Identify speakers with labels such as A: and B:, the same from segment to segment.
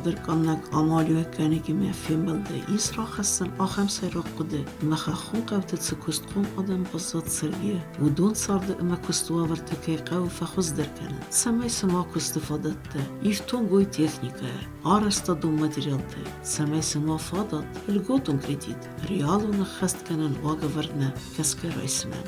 A: цалдӕр къаннӕг амалиуӕггӕнӕгимӕ фембӕлдӕй ис рахӕссӕн ахӕм сӕйраг хъуыды, ӕмӕ хӕххон хъӕуты цы куыстхъом адӕм баззад цӕргӕйӕ, уыдон царды ӕмӕ куысты уавӕртӕ кӕй хъӕуы фӕхуыздӕр кӕнын, цӕмӕй сын уа куысты фадӕттӕ, ифтонг уой техникӕйӕ, арӕзтадон материалтӕй, цӕмӕй сын уа фадат льготон кредит реалон ӕххӕстгӕнӕн уагӕвӕрдмӕ гӕсгӕ райсынӕн.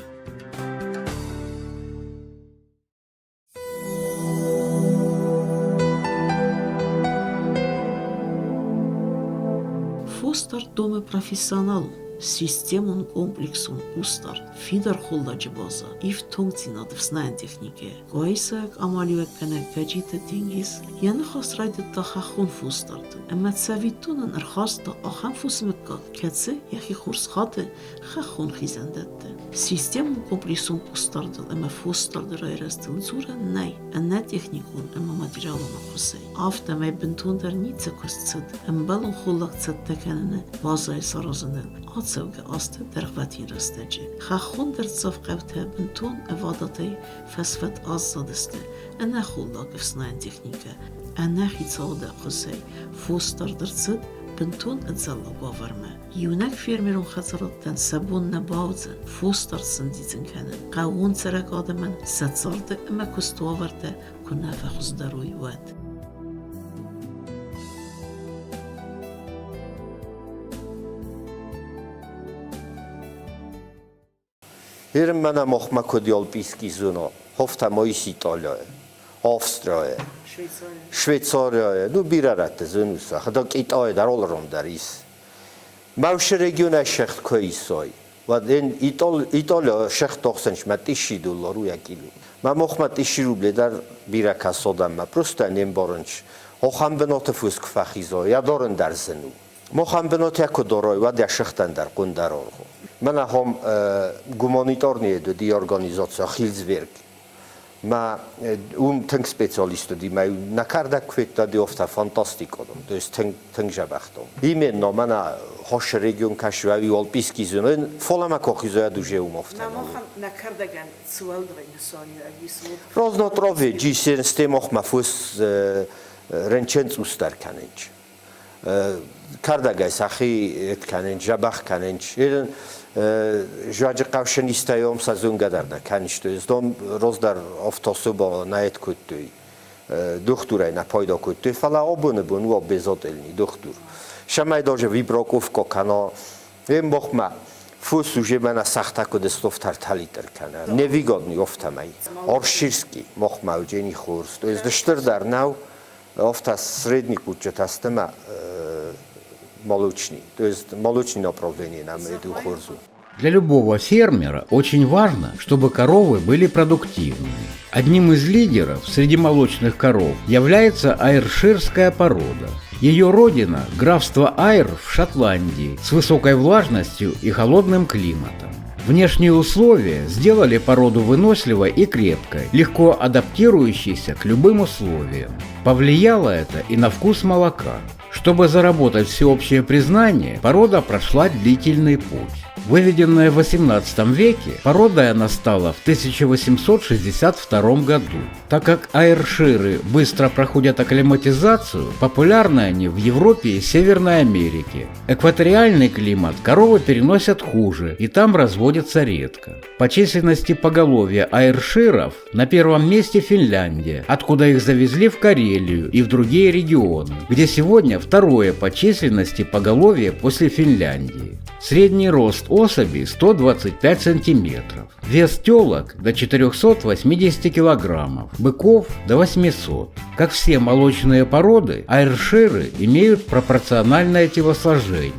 A: Фосдард домы профессионалон, системон комплексон хъусдард, фидар холладжы базӕ, ифтонгдзинад ӕфснайӕн техникӕ. Къуайсайаг амалиуӕггӕнӕг Гӕджиты Тенгиз йӕ ныхас райдыдта хӕххон фосдарды ӕмӕ цӕвиттонӕн ӕрхаста ахӕм фосы мыггаг, кӕцы йӕхи хорз хаты хӕххон хизӕндӕтты. Системон комплексон хъусдардыл ӕмӕ фосдарды райрӕзтыл дзурӕн нӕй ӕнӕ техникон ӕмӕ материалон ӕххуысӕй. Афтӕмӕй бынтондӕр ницы куыст цыд ӕмбӕлон холлаг цӕттӕ кӕныны базӕйы саразыныл ацӕугӕ азты дӕргъвӕтин рӕстӕджы. Хӕххон дӕрддзӕф хъӕутӕ бынтон ӕвадатӕй фӕсфӕд аззадысты ӕнӕ холлаг ӕфснайӕн техникӕ, ӕнӕ хицауады ӕххуысӕй фосдард ӕрцыд бынтон ӕдзӕллаг уавӕрмӕ. Иунӕг фермерон хӕдзарадтӕн сӕ бон нӕ бауыдзӕн фосдард сӕндидзын кӕнын, хъӕууон цӕрӕг адӕмӕн сӕ царды ӕмӕ куысты уавӕртӕ куы нӕ фӕхуыздӕр уой, уӕд.
B: Ирмӕнӕ мохмӕ куд Йолписки зуно, хофта Моис Италияе, Австрияе, Швейцарияе, ну бирӕ рӕтты зынуса, хӕдӕг Китайы дӕр алырон дӕр ис. Мӕушы регионӕй шехт куы исой, уӕд ин Италия шехт охсӕнчмӕ тъисси доллар у йӕ кило. Мӕ мохмӕ тъисси рубле дӕр бирӕ кӕсодӕммӕ, просто не мбарынч. Охӕн бынаты фус куы фӕхизой, йӕ дарын дӕр зын у. Мохӕн бынатӕ куы дорой, уӕд йӕ сыхтӕн дӕр хъуындӕр аргъ у. Мӕнӕ ахӕм гуманитарный уыди организаци Хилдзверк. Мӕ уым тынг специалист уыди, мӕ нӕ кӕрдӕг куы федта, ди офтӕ фантастикон, то есть тынг тынг зӕбӕхтон. Именно мӕнӕ хосы регион кӕсуӕви Олписки зоны, фӕлӕ мӕ кохизоя дуже уым офтӕ.
A: Нӕ кӕрдӕгӕн цы уӕлдай нысаниуӕг ис?
B: Разнотраве, джисен стемохмӕ фос рынчын цъусдӕр кӕнынч. Кӕрдӕгӕй сӕхи кӕнынц, дзӕбӕх кӕнынц. Зуаджы хъӕусынистӕй ом сӕ зонгӕ дӕр нӕ кӕнысты. Дом раздӕр автособа нӕ кодтой, дохтурӕй нӕ пайда кодтой, фӕлӕ абоны бон у обязательный дохтур. Цӕмӕй даже вибраковка кӕна, Эмбохмӕ фус уже мӕнӕ сӕгътӕ куд стофтар талитӕр кӕнӕ. Невыгодный офтӕмӕй. Орширский мохмӕ уджени хорз. То есть стырдӕр нӕу, Офта средний куччатӕ сты молочный, то есть молочный направление нам это хорз у.
C: Для любого фермера очень важно, чтобы коровы были продуктивными. Одним из лидеров среди молочных коров является айрширская порода. Ее родина – графство Айр в Шотландии с высокой влажностью и холодным климатом. Внешние условия сделали породу выносливой и крепкой, легко адаптирующейся к любым условиям. Повлияло это и на вкус молока. Чтобы заработать всеобщее признание, порода прошла длительный путь. Выведенная в XVIII веке, породой она стала в 1862 году. Так как айрширы быстро проходят акклиматизацию, популярны они в Европе и Северной Америке. Экваториальный климат коровы переносят хуже и там разводятся редко. По численности поголовья айрширов на первом месте Финляндия, откуда их завезли в Карелию и в другие регионы, где сегодня второе по численности поголовье после Финляндии. Средний рост особи 125 сантиметров. Вес телок до 480 килограммов, быков до 800. Как все молочные породы, айрширы имеют пропорциональное телосложение.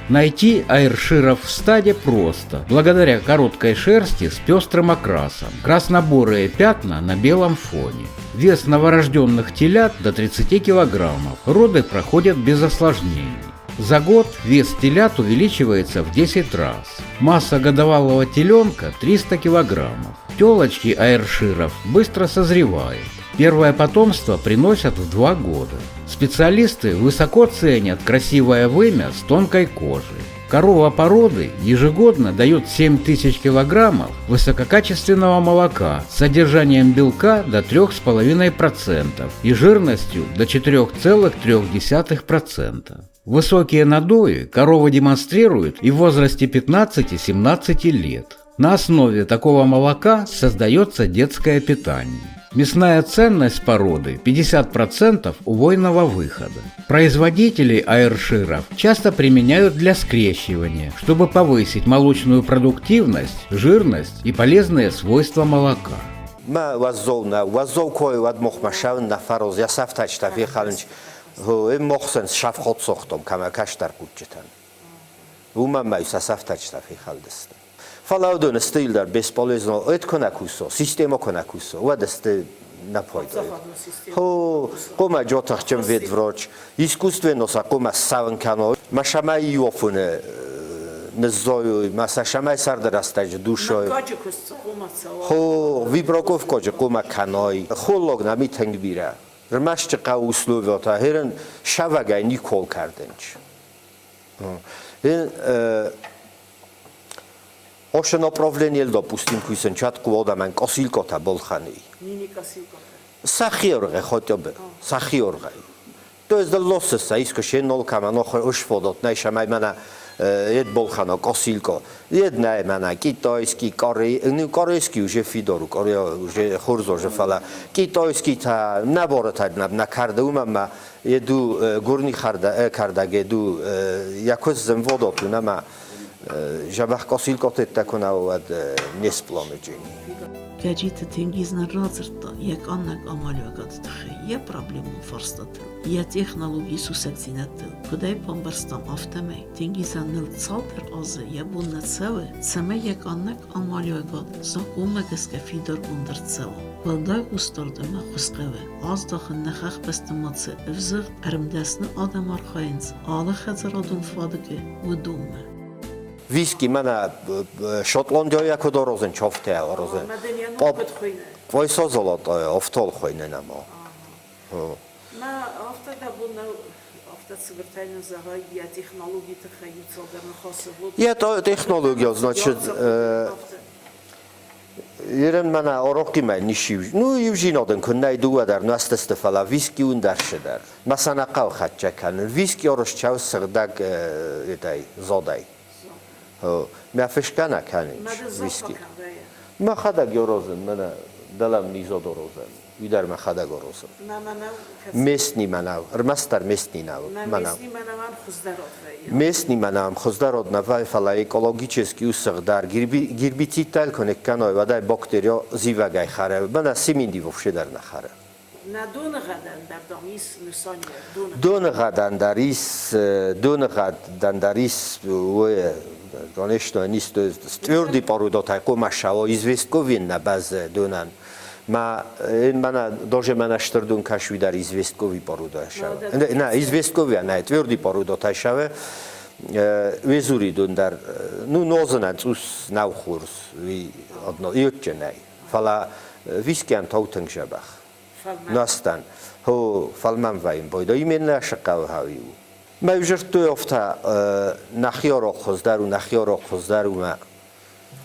C: Найти айрширов в стаде просто, благодаря короткой шерсти с пестрым окрасом, краснобурые пятна на белом фоне. Вес новорожденных телят до 30 килограммов, роды проходят без осложнений. За год вес телят увеличивается в 10 раз. Масса годовалого теленка 300 килограммов. Телочки айрширов быстро созревают. Первое потомство приносят в 2 года. Специалисты высоко ценят красивое вымя с тонкой кожей. Корова породы ежегодно дает 7 тысяч килограммов высококачественного молока с содержанием белка до 3,5% и жирностью до 4,3%. Высокие надои корова демонстрирует и в возрасте 15-17 лет. На основе такого молока создается детское питание. Мясная ценность породы 50% убойного выхода. Производители айрширов часто применяют для скрещивания, чтобы повысить молочную продуктивность, жирность и полезные свойства молока.
B: Мӕ уӕззау нӕ, уӕззау кой уӕд мохмӕ шавын нӕ фӕроз, йӕ сӕфтӕджытӕ фехӕлынч. Мохсӕн сафхотсохтом кӕмӕ кӕстӕр хъуджджытӕн. Уымӕн ма сӕ сӕфтӕджытӕ фехӕлдысты. Фӕлӕ уыдон сты дӕр бесполезно, эт куы нӕ кусо, система куы нӕ кусо, уӕд сты нӕ пойдой. Хо, хъуамӕ джотахджын ветврач, искусственно сӕ хъуамӕ ссӕуын кӕной, ма сӕмӕ иофоны ныззойой, ма сӕ сӕмӕй сӕрды рӕстӕджы душой. Хо, вибраковкаджы хъуамӕ кӕной. Холлаг нӕм тынг бирӕ. Рмӕстджы хъӕуы условиятӕ херын сӕвӕгӕй никол кӕрдынч. Ошо направление допустим куйсен чат куодаман косилкота болхани.
A: Нини косилкота.
B: Сахиорге хотя бы, сахиорге. То есть лосса иско нол кама нохо ушфодот найша май мана ед болхано косилко. Ед най мана китайский корей, ну корейский уже фидору, корея уже хурзо же фала. Китайский та наборот на на кардаума еду гурни харда кардаг еду якос земводот нама жабах косилкот такона неспломеджини.
A: Гӕджиты Тенгиз нын радзырдта йӕ къаннӕг амалиуӕгады тыххӕй, йӕ проблемон фарстатыл, йӕ технологийы сусӕгдзинӕдтыл. Куыд ӕй бамбӕрстам, афтӕмӕй Тенгизӕн ныр цалдӕр азы йӕ бон нӕ цӕуы, цӕмӕй йӕ къаннӕг амалиуӕгад закъонмӕ гӕсгӕ фидаргонд ӕрцӕуа. Уӕлдай хъусдард ӕмӕ ӕххуыс хъӕуы. Аздахын нӕ хӕхбӕсты ма цы ӕвзыгъд ӕрмдӕсны адӕм архайынц алы хӕдзарадон фадыгы, уыдонмӕ.
B: Виски мӕнӕ Шотландияйӕ куыд орозын чофтӕ орозын. Пойсо золотое, офтол хуыйны нӕма.
A: Мӕ афтӕ дӕ бон нӕу, афтӕ цыбыртӕй нын зӕгъай, йӕ технологийы тыххӕй иу цалдӕр ныхасы вот.
B: Йӕ технология, значит, Ерен мӕнӕ орохъимӕ нисиу. Ну, иу зинадын куы нӕй дыууӕ дӕр нуӕстысты, фӕлӕ виски уын дӕр дӕр. Мӕ сӕ нӕ хъӕуы хӕццӕ кӕнын. Виски орысчау сыгъдӕг этой зодай. Мӕ фысгӕ нӕ кӕнын виски. Мӕхӕдӕг орозын, мӕнӕ дӕлӕм низод орозын. Уый дӕр мӕхӕдӕг орозын. Местный мӕнӕу, ӕрмӕстдӕр местный мӕнӕу. Местный мӕнӕу хуыздӕр нӕ вӕййы, фӕлӕ экологически у сыгъдӕр. Гербицидтӕ куы ныккӕной, уӕд ӕй бактериа зивӕгӕй хӕры. Мӕнӕ цементи вообще дӕр нӕ хӕры.
A: Нӕ доныгъӕдӕн дӕр, дам, ис нысаниуӕг.
B: Доныгъӕдӕн дӕр ис, уый, конечно, ис твердый породотай хъуымӕсау, известковин нӕ бӕззы донӕн. Ма мӕнӕ даже мӕнӕ стыр дон кӕсуй дӕр известковый порода шаве. На известковый, на твердый порода шаве. Везури дон дӕр, ну, нозынӕн цъус нӕу хорз, уый одно, иотджынӕй. Фӕлӕ вискиан тау тынг дзӕбӕх. Настан. Хо фӕлмӕн вӕййын бойда. Именно сыхъӕуы хауиу. Мӕ узырдтой офта нӕхи орох хуыздӕр у, нӕхи орох хуыздӕр у мӕ.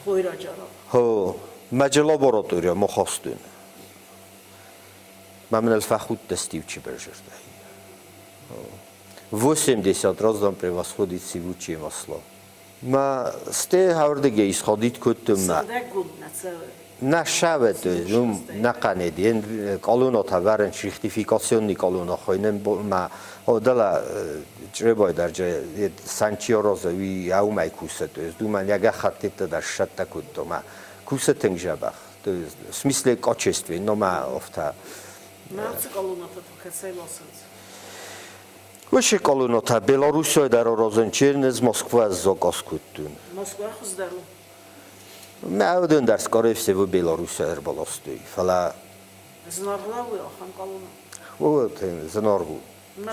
A: Хойраджы арахъ.
B: Хо, мӕджы лаборатория мохостун. Мӕ мын фӕхудтӕстив чи биржыртай. 80 раз там превосходит сивучее масло. Ма сте хаврдыге исходит кодтум ма.
A: Сыгъдӕггонд нӕ цӕуы.
B: На шавет, на къанеди, колунота варен шрихтификационный колуно хойнен ма одала чребой дарже санчиороза ви аумай кусет, то есть думан я гахаттета да шатта кудто ма кусетенг жабах. То есть в смысле качестве, но ма офта.
A: Ма цы колунота кӕцӕй ласынц?
B: Ваше колунота Белоруссия дар орозен чернез Москва заказ куттун.
A: Москва хуыздӕр у.
B: Мӕ уыдон дӕр, скорее всего, Белоруссия ӕрбаластой, фӕлӕ
A: Зынаргъ нӕу ахӕм колуна?
B: Вот, зынаргъ у.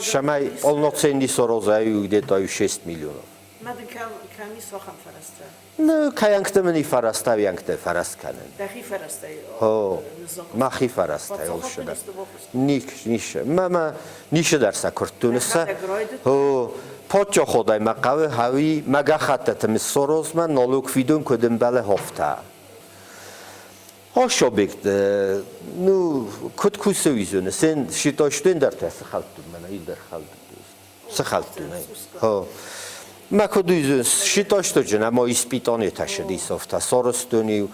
B: Шамай полноценный сороза где-то 6 миллионов.
A: Ма дын кӕм ис ахӕм фӕрӕзтӕ?
B: Ну, кӕйӕнгты мын и фӕрӕзтӕ, уӕнгты фӕрӕз кӕнын.
A: Дӕхи фӕрӕзтӕй?
B: О, мӕхи фӕрӕзтӕй олшыдӕр. Ник, нишы. Мӕ нишы дӕр сӕ куырдтон. Сӕ, о, потчоходай мӕ хъӕуы хауи, мӕ гӕххӕттыты миссорозмӕ налог фидун куыд ӕмбӕлы хофта. Ошобект, ну, куыд кусы уизуны, сен шитоштен дӕр та цы хӕлдтун, мӕнӕ илдӕр хӕлдтун. Цы хӕлдтун ӕй? Хо. Мӕ куыд уизун, шитоштоджын ӕмӕ испитоне ташыди софта, соростуни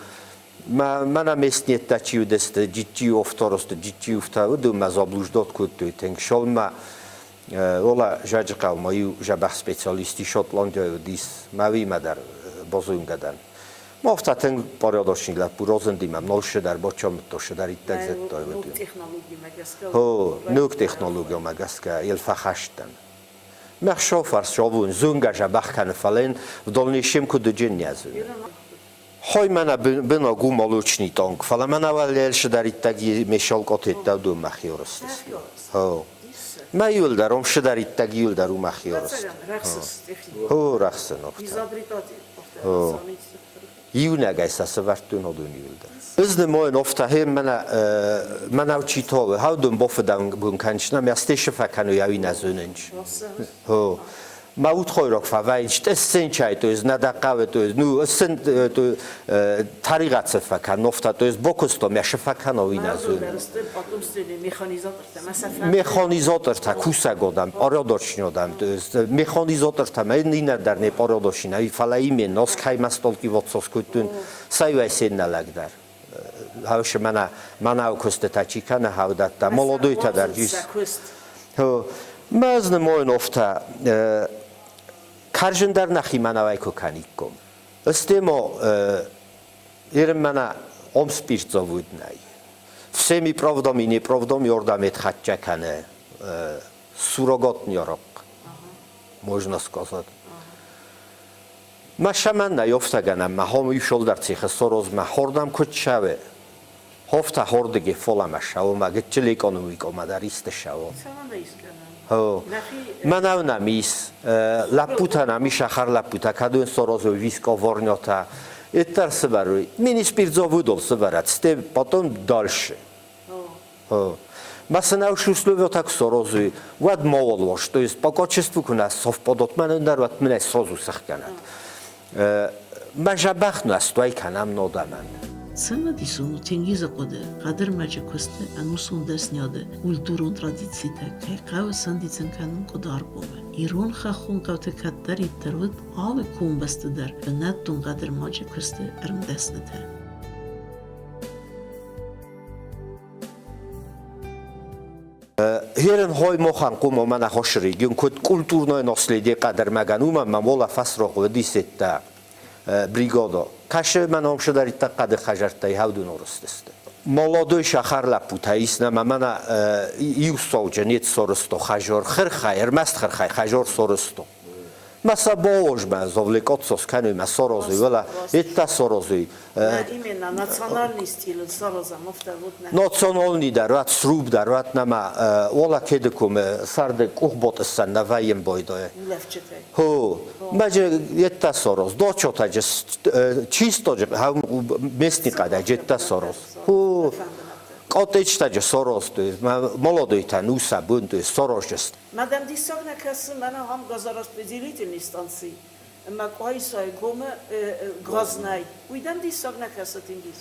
B: Мӕнӕ местнеттӕ чи уыдысты, джиджджи офторосты джиджджи уфта уыд, мӕ заблуждот кодтой тынг. Шолмӕ Ола Жаджыхъӕумӕ иу дзӕбӕх специалист Шотландияйы уыдис, мӕ уыимӕ дӕр базонгӕ дӕн. Мовта тынг порядочный лӕппу разынди мӕм, нолшы дӕр, бочомыдтошы дӕр иттӕг зыдтой.
A: Ног технологимӕ гӕсгӕ?
B: О, ног технологиямӕ гӕсгӕ йыл фӕхӕст дӕн. Мӕ шофыр шовун зонгӕ дзӕбӕх кӕны, фӕлӕ йын в дальнейшем куыд уыджын нӕ зоны. Хой мӕнӕ бынаг у молочный танк, фӕлӕ мӕнӕ уӕллӕлшыдӕриддӕг мешалкъотеттӕ уыдон мӕхи орыстысты. Мӕ иуылдӕр, ом шыдӕриддӕг иуылдӕр у мӕхи орыст. О, рӕхсын офтӕ. Иунӕгӕй сӕ сӕвӕрдтон уыдон иуылдӕр. Ӕз нымайын офтӕ, хе мӕнӕ мӕнӕу чи тауы, хӕудын бофыдӕн кӕнчна, мӕ стешы фӕкӕной ӕви нӕ зонынч. Ма удхойраг фӕвӕййынц, сценчай, то есть надо хъӕуы, то есть, ну, сцен, то тӕригъӕд цы фӕкӕн, нофта, то есть бокуысто мӕ шы фӕкӕн ӕви нӕ зонын. Механизатортӕ кусӕг одӕм, порядочный одӕм, то есть механизатортӕ мӕ иннӕ дӕр не порядочный нӕ, фӕлӕ именно кӕй столки вот кодтон, сӕ сеннӕ лӕг дӕр. Хаушы мӕнӕ мӕнӕу куыстытӕ чи кӕны хаудӕттӕ, молодойтӕ дӕр ис. Мӕ нымойын офтӕ карзын дӕр нӕхи мӕнӕуӕй куы кӕникком. Стемо ерын мӕнӕ ом спиртзавод нӕй. Всеми правдами и неправдами ордамет хатча кӕны суррогатный арахъхъ, можно сказать. Ма шаман нӕ ёфтагӕнӕ ма хом ишолдар цихы сороз ма хордам куыд шаве. Хофта хордыге фола шао ма гытчыл экономикома дӕр исты шао. Мӕнӕу нӕм ис, лӕппутӕ нӕм ис, ахӕр лӕппутӕ, кӕд сорозы виско ворнёта. Это сывӕрой. Мини-спиртзаводол сывӕрат, сте потом дальше. Масына условия так сорозы, уӕд мауал то есть по качеству куы нӕ совпадот, мӕнӕн дӕр уӕд мын сразу сӕхгӕнӕд. Мӕ зӕбӕх настой кӕнӕм нодамӕн.
A: Цымыдисон у Тенгизы хъуыды, хъӕдырмӕджы куысты ӕнусон дӕсниады культурон традицитӕ кӕй хъӕуы сӕндидзын кӕнын Къуыдаргомы. Ирон хӕххон хъӕуты кӕддӕриддӕр уыд алы комбӕсты дӕр бынӕттон хъӕдырмӕджы куысты ӕрмдӕснытӕ.
B: Херен хой мохан къумо мӕнӕ хошригин куд культурное наследие къадӕрмӕгӕн уымӕн мӕ мола фӕсрох уыдисетта бригада. Кӕсы мӕн омшыдӕриддӕр хъӕды хӕзӕрттӕй хӕвдун орыстысты. Молодой сахар лӕппутӕ ис нӕ мӕнӕ иу сауджын ет сорысто хӕжор хырхай, ӕрмӕст хырхай хӕжор сорысто. Маса боожмӕ зовлекотсос кӕнуй мӕ сорозуй, вала етта сорозуй.
A: Именно национальный стиль сорозам, вот
B: Национальный дӕр, ват сруб дӕр, ват нама ола кедикум сарды къухботыссан на вайен бойдое. Хо, мӕ етта сороз, дочота же чисто же местный қада жетта сороз. Хо, котечта же сороз, то есть молодой-та нуса бун, то есть сороз же.
A: Мадам диссаг нӕ кӕсы, мӕнӕ ам газораспределительный станци, ӕмӕ Къуайсайы комы газ нӕй. Уый дӕм диссаг нӕ кӕсы, Тенгиз?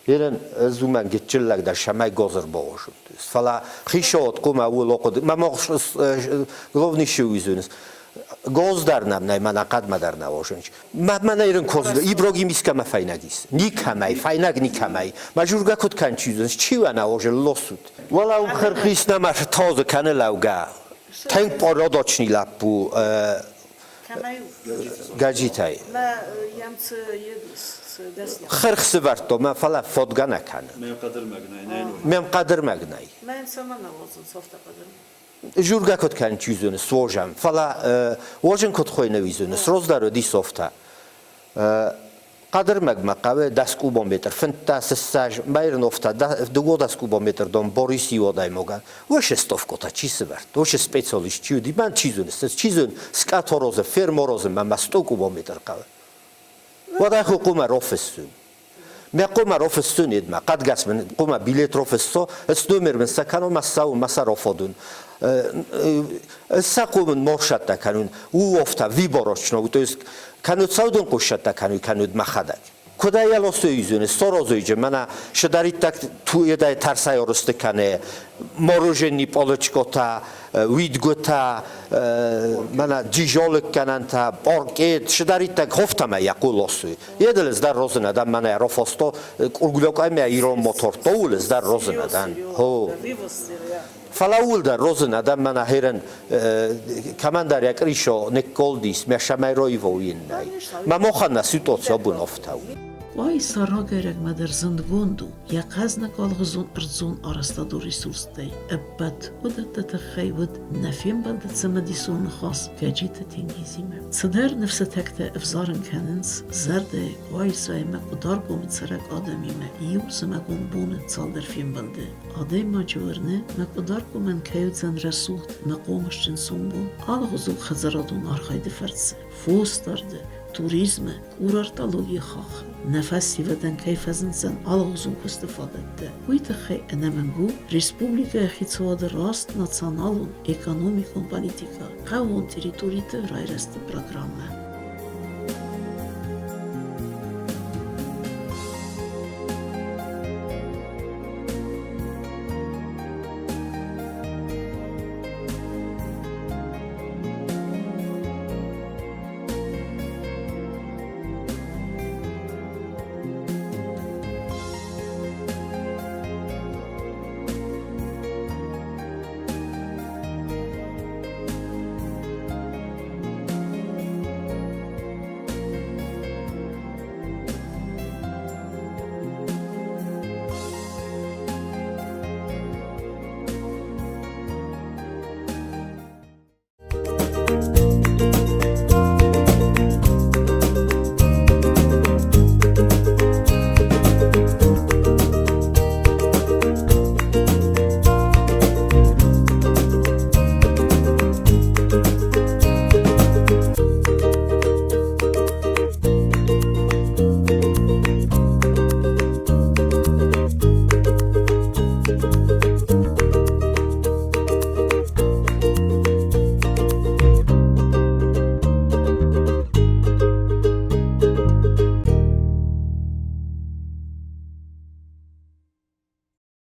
B: Ерен ӕз уымӕн гытчыллӕг дӕр сӕмӕй гозыр баосут. Фӕлӕ хисоот къума уылохъуыд, мӕ главный шиуизунс. Гоз дӕр нӕм нӕй, мӕнӕ хъӕдмӕ дӕр нӕ озынч. Мӕнӕ ирын коз, Иброгим искӕмӕ фӕйнӕг ис. Никӕмӕй, фӕйнӕг никӕмӕй. Мӕ жургӕ куыд кӕнчизынц, чи уӕ нӕ озы лосут. Уӕлӕ уым хырхис нӕма тазы кӕны лӕугӕ. Тынг порядочный лӕппу Гаджитӕй. Хырх сывӕрдтон, мӕ фӕлӕ фодгӕ нӕ кӕны. Мӕм хъӕдырмӕг нӕй. Жургӕ куыд кӕн чи зоны, сложӕм, фӕлӕ ожын куыд хуыйны уый зоны, сроздӕр уыди софтӕ. Хъӕдырмӕг мӕ хъӕуы 10 кубометр, 15 ссӕдз, Майрынофта 12 кубометр дон Бориси одаймогӕн. Уышы стовкота чи сывӕрдта, уышы специалист чи уыди, мӕн чи зоны, чи зоны, скъӕторозы, ферморозы мӕ мӕ 100 кубометр хъӕуы. Уӕд ӕй хъумӕ рофыссын. Мӕ хъумӕ рофыссын едмӕ, хъӕдгӕс мын хъумӕ билет рофыссо, с номер мын сӕ кӕнон, мӕ ссӕуын, мӕ сӕ рофодун. Сӕ хъумын морсӕттӕ кӕнун, уофта виборочно, то есть кӕнуд саудун хъуссӕттӕ кӕнуй, кӕнуд мӕхӕдӕг. Куыд ӕй алосуйзуни, сорозуйджи, мӕнӕ шыдариддаг туедай тарсай орусты кӕне, мороженый пъолочкотӕ, уидгутӕ, мӕнӕ джижолик кӕнӕнтӕ, паркет, шыдариддаг хофтӕмӕ йӕ хъулосуй. Еделез дӕр розынадӕн мӕнӕ рофосто курглёкъӕмӕ ирон мотор тоулез дӕр розынадӕн. Хо. Фӕлӕ ууыл дӕр розынадӕн мӕнӕ херен кӕмӕндӕр йӕ кърисо никколдис, мӕ сӕмӕй роиво уиннӕй. Мӕ мохӕн нӕ ситуаци обунофтау.
A: Къуайса рагӕй-рӕгмӕ дӕр зындгонд у йӕ хъӕзныг алгъуызон ӕрдзон арӕзтадон ресурстӕй. Ӕппӕт уыдӕтты тыххӕй уыд нӕ фембӕлды цымыдисон ныхас Гӕджиты Тенгизимӕ. Цыдӕр ныфсытӕгтӕ ӕвзарын кӕнынц зӕрдӕйы Къуайсаимӕ Къуыдаргомы цӕрӕг адӕмимӕ иу зымӕгон боны цалдӕр фембӕлды. Адӕймаджы уырны, мӕ Къуыдаргомӕн кӕй уыдзӕн рӕсугъд ӕмӕ хъомысджын сомбон алыгъуызон хӕдзарадон архайды фӕрцы, фосдарды, туризмы, курортологийы хахх. Нӕ фӕсивӕдӕн кӕй фӕзындзӕн алыгъуызон куысты фадӕттӕ, уый тыххӕй ӕнӕмӕнг у республикӕйы хицауады раст националон экономикон политикӕ, хъӕууон территориты райрӕзты программӕ.